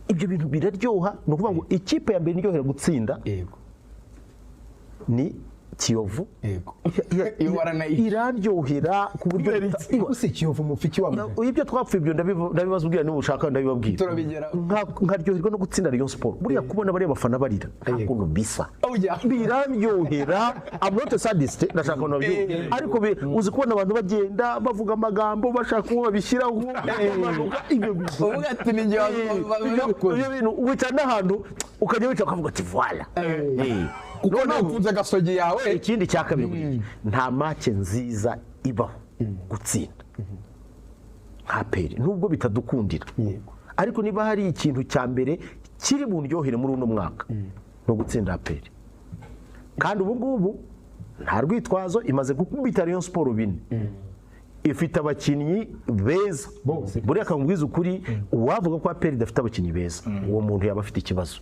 Ibyo bintu biraryoha. Ni ukuvuga ngo ikipe ya mbere iryohera gutsinda ni Kiyovu. Iyo waranayishe. Iraryohera ku buryo Use Kiyovu mufiki wa mugani. Ibyo twapfuye, ibyo ndabibaza ubwira, niba ushaka ndabibabwira. Turabigeraho. Nkaryoherwa no gutsinda Rayon Sport. Buriya kubona bariya bafana barira, nta kuntu bisa. Oya. Biraryohera. I'm not a sadist, ndashaka abantu babyumve, ariko uzi kubona abantu bagenda bavuga amagambo, bashaka uwo babishyiraho, bamanuka, ibyo bintu Uvuga ati ni njye wabikoze. Ibyo bintu wicara n'ahantu, ukajya wicara ukavuga ati "Voilà." Kuko Noneho- nawe agasogi yawe. Ikindi cya kabiri buriya, nta match nziza ibaho gutsinda nka APR, nubwo bitadukundira. Ariko niba hari ikintu cya mbere kiri bundyohere muri uno mwaka, ni ugutsinda APR. Kandi ubu ngubu nta rwitwazo, imaze gukubita Rayon Sport bine, ifite abakinnyi beza. Bose. Buriya akangubwiza ukuri, uwavuga ko APR idafite abakinnyi beza, uwo muntu yaba afite ikibazo.